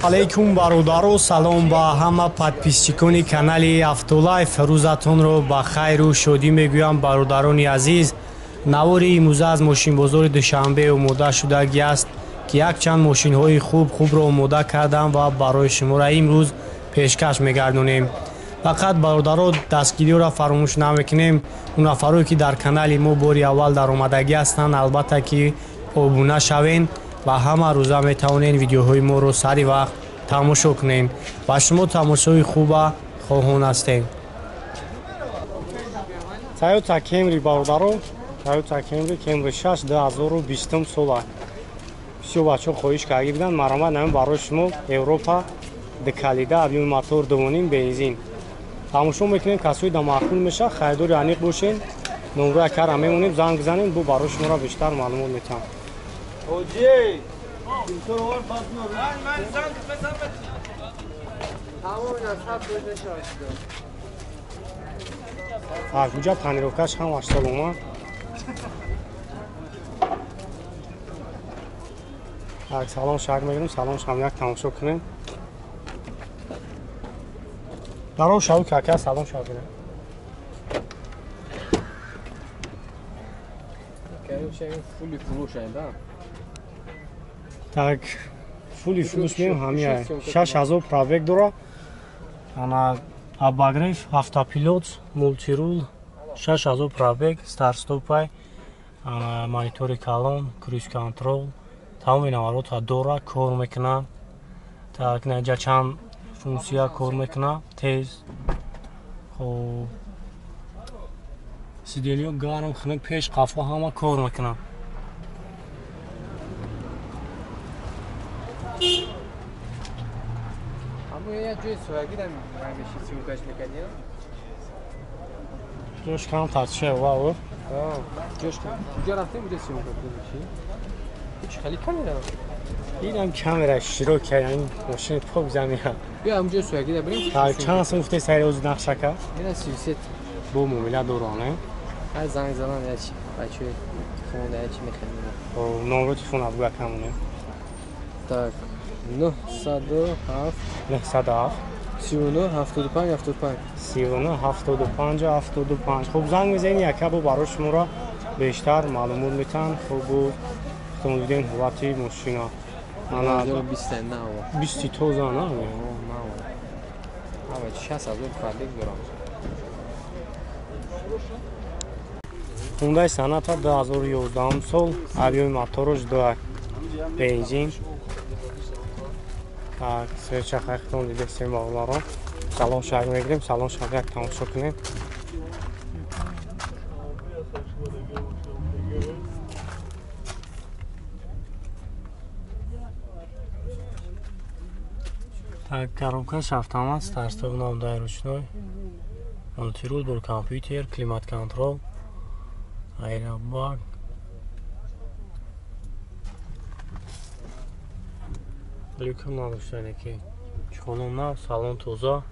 Алейкум бародаро, салом ба ҳама подписчикони канали Автолайф. Рӯзатонро ба хайру шодӣ мегӯям, бародарони азиз. Навори имрӯза аз мошинбозори Душанбе омода шудагӣ аст, ки якчанд мошинҳои хуб-хубро омода кардам ва барои шуморо имрӯз пешкаш мегардонем. Фақат бародаро, дастгириёро фаромӯш намекунем. Он нафарое ки дар канали мо бори аввал даромадагӣ ҳастанд, албатта ки обуна шавен ва ҳама рӯза метавонед видеоҳои моро сари вақт тамошо кунед. Ба шумо тамошои хуба хоҳон ҳастем. Toyota Camry бародаро, Toyota Camry, Camry 6 2020 сола. Бисёр бачаҳо хоҳиш карда буданд, маромад намем барои шумо Европа дукалида, объёми мотор 2.5 бензин. Тамошо мекунем, касои да маъқул мешавад, харидори аниқ бошед, номрои кара мемонем, занг бизанем, бо барои шуморо бештар маълумот метиҳам. Так, уҷа тонировкаш ҳамаш салома. Так, салон шак мегирем, салон шам як тамошо кунем. Даро шаву кака салон шав гирем. Так, фули фулуш меем ҳамия 6000 пробег дора. Ана обогрев, автопилот, мультирул, 6000 пробег, старт-стопай, ана монитори калон, круиз-контрол, тамоми наваротро дора, кор мекунад. Так, наҷа чанд функсия кор мекунад, тез. Хоб, сиделиё гарм, хунук, пеш, қафо ҳама кор мекунад. Ҷош кам тартиша ва ҷош кам. Куҷо рафтем, уҷа съёмка кардем чи? Чи хеле камера? Инам камера широк яъни мошини пок замина. Биё ҳамҷо суягида бирем. Так, чанд сум гуфтед сари ози нақшака? Ина 33. Бо муомила дора, не? Ҳай занг занан я чи бачаи хонда я чи мехарем. Хоб, номро телефон абгӯя камонем. Так, 907 907 39 75 75 39 75 75. Хуб, занг мезанед, яка бо барои шуморо бештар маълумот метиҳанд. Хуб, бо худтон дидем ҳолати мошина. Ана 2020 нав. 20 тоза, на? Нав. Ава 6000 пробег дорам. Hyundai Sonata 2011 сол, объёми моторош 2 бензин. Так, свеча хайхтон дидесем бародаро. Салон шак мегирем, салон шак як тамошо кунем. Так, коробкаш автомат, старт-стоп намудаи ручной, мультирул, бо компютер, климат-контрол, аэробаг. Люкам надоштане ки чхоном нав, салон тоза.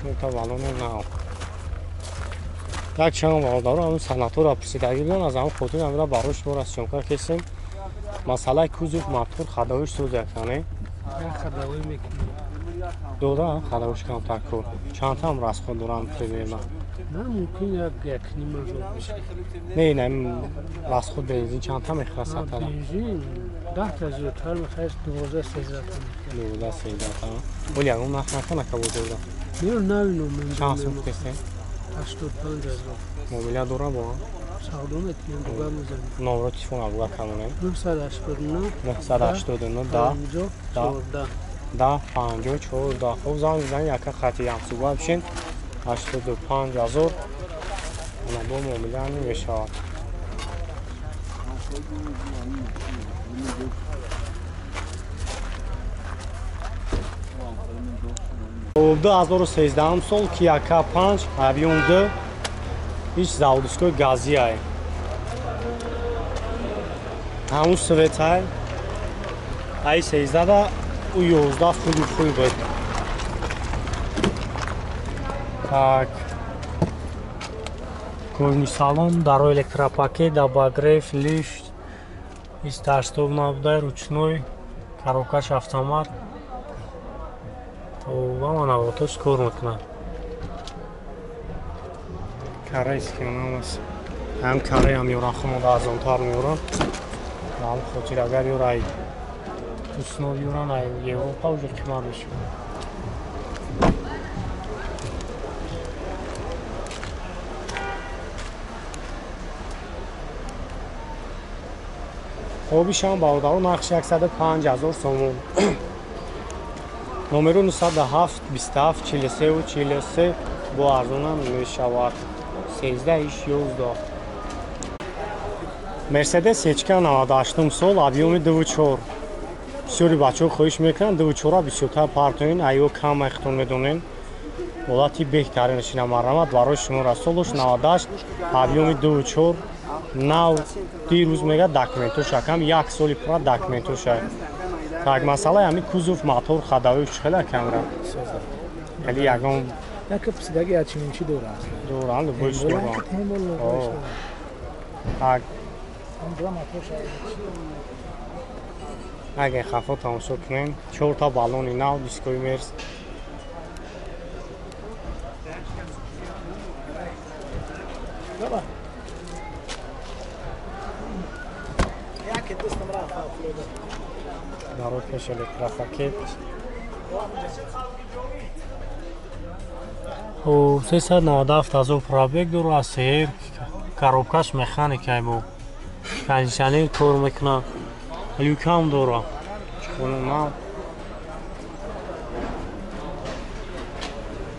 Чунта балоно нав. Так, чанд бародаро ҳамун санъатҳоро пурсидагӣ буданд, аз ҳамон хотир ҳамира барои шуморо съёмка кесем. Масъалаи кузов, мотор, хадавиш сӯз якане? Дора хадавиш камтар кор. Чандтам расход дорам примерно? На, мумкин як ним ҳазор бошад. Не, не, расход бензин чандта мехӯрад сатара? Бензин 10 та зиёдтар мехӯрад, 12 13 та. 12 13 та. Оли ягон нарх накана ка бозорда? Не, навином. Чанд сум кесем? 85 ҳазор. Муомила дора бо? Савдо мекунем, дуга мезанем. Номро телефон абгӯя камонем. 989 989 10 14 10 50 14. Хоб, занг бизанед, яка хати ҳамсӯҳбат бишен. 85 ҳазор. Ана бо муомила мешавад. 2013 сол Kia K5 объём 2. Иш заводской газиай. Ҳамун светай. Ай 13-да у 11 хуй буд. Так. Кожный салон, даро электропакет, обогрев, лифт, старт-стоп набудай, ручной, коробкаш автомат. Ва навотош кор мекунад. Корейский намас. Ҳам Корея меоран, хумода арзонтар меоран. Ба ҳамин хотир агар ёр ай уснов ёран, ай Европа уже қимат мешавад. Хобишам бародаро нақши 105 000 сомон. Номеру 907 27 43 43 бо арзонам мешавад. 13 11. Мерседес Ечка 98 сол, объёми 2.4. Бисёри бачаҳо хоҳиш мекунанд 2.4-ро бисёртар партоен, айё кам айхтон медонен. Ҳолати беҳтаринаш ина марҳамат барои шумо расолуш 98 объёми 2.4 нав дирӯз мега документош акам як соли пурра документош. Так масъалаи ҳамин кузов мотор ходовой чӣ хела камера? Хеле ягон як писидаги ячинчи дора. Дора, любой дора. Так. Агар хафо тамошо кунем, 4 та баллони нав, дискои мерс. Народ пеш электропакет. О, 397 000 пробег дора, сер, коробкаш механикай бо. Кондиционер кор мекунад. Люкам дора. Чхона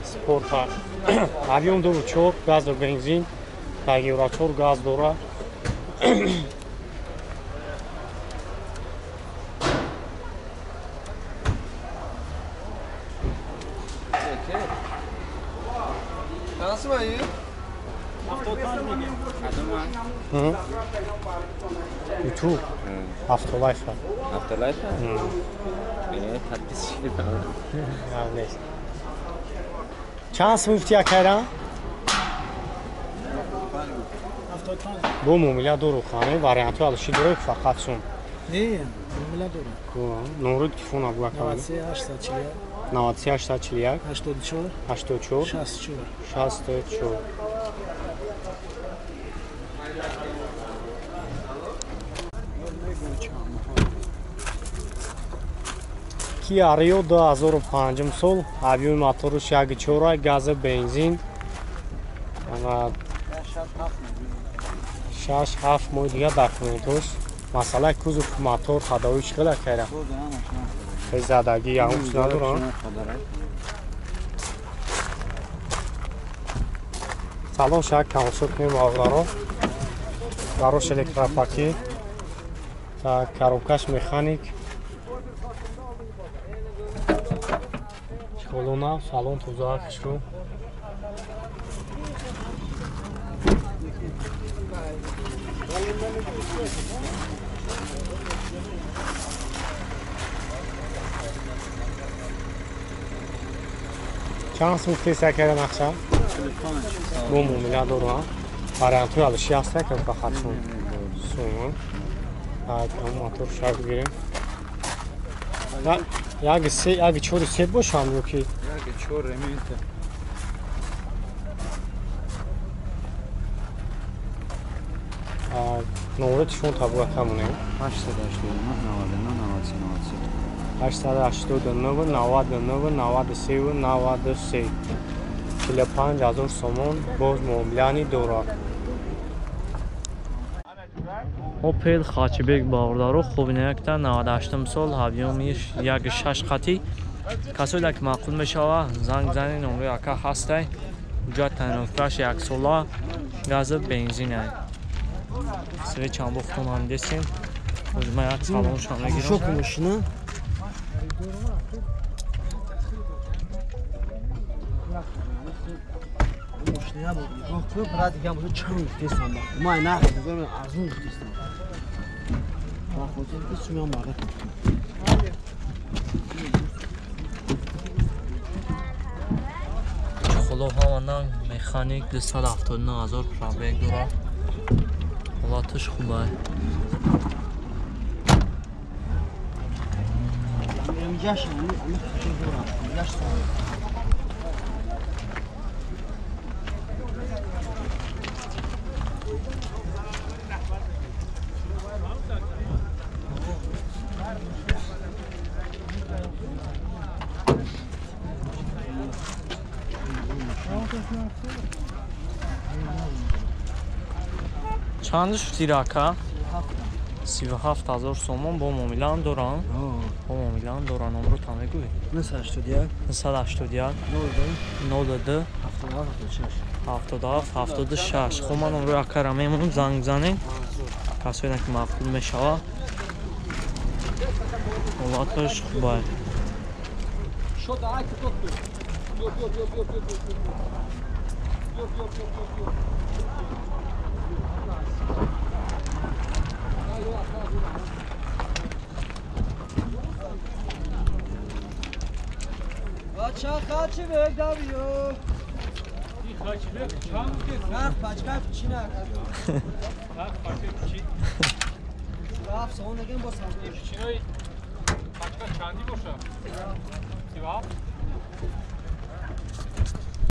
спорта. Объем 2.4, газ ва бензин, так евро 4 газ дора. YouTube. Afterlife. Afterlife? Чанд муфти акайра? Бо муомила дору хане, вариантҳои алиши дору фақат сум. Не, муомила дору. Номери телефона буга кам. 93 841. 93 841. 84 84 64 64. Kia Rio 2005 сол, объёми моторуш 1.4, газа бензин. 6-7 моҳ дига документош. Масъалаи кузов мотор ходовой чӣ хела кайра? Хеле задагӣ ягон чиз надорам. Салон шак тамошо кунем бародаро. Барош электропакет. Так, коробкаш механик. Колона, салон тоза хушрӯ. Чанд сум теса кара нақша? Бо муомила дорам. Вариантҳои алиши ҳаста ки фақат сум. Сум. Так, мотор шак гирем. Як се, як чор се бошам ё ки? Як чор ремонт. Номери телефон табуга камонем. 889 99 93 889 99 93 93 45 000 сомон боз муомилани дорад. Opel Hatchback бародаро хубинакта 98 сол объёмиш 1.6 қати. Касое ки маъқул мешава занг занед, номери ака ҳастай. Ҳуҷҷат тайнофраш 1 сола, газа бензин ай. Свечам бухтонам десем. Ма як салоншам мегирам. Машина. Мошина буд. Нигоҳ кун, брат, дигар мошина чанд гуфтестам. Ма нарх бигӯям арзон гуфтестам. Ба хотир ки сумям мардак. Чухоло ҳама нанг механик 279 ҳазор пробег дорад. Ҳолаташ хубай. Чанд шуд ака? 37 ҳазор сомон бо муомилаам дорам. Бо муомилаам дорам. Номротам мегӯӣ? 981 981 02 02 77 77 76. Хуб, ман номрои акара мемонам, занг бизанед. Касое ки маъқул мешавад. Ҳолаташ хубай.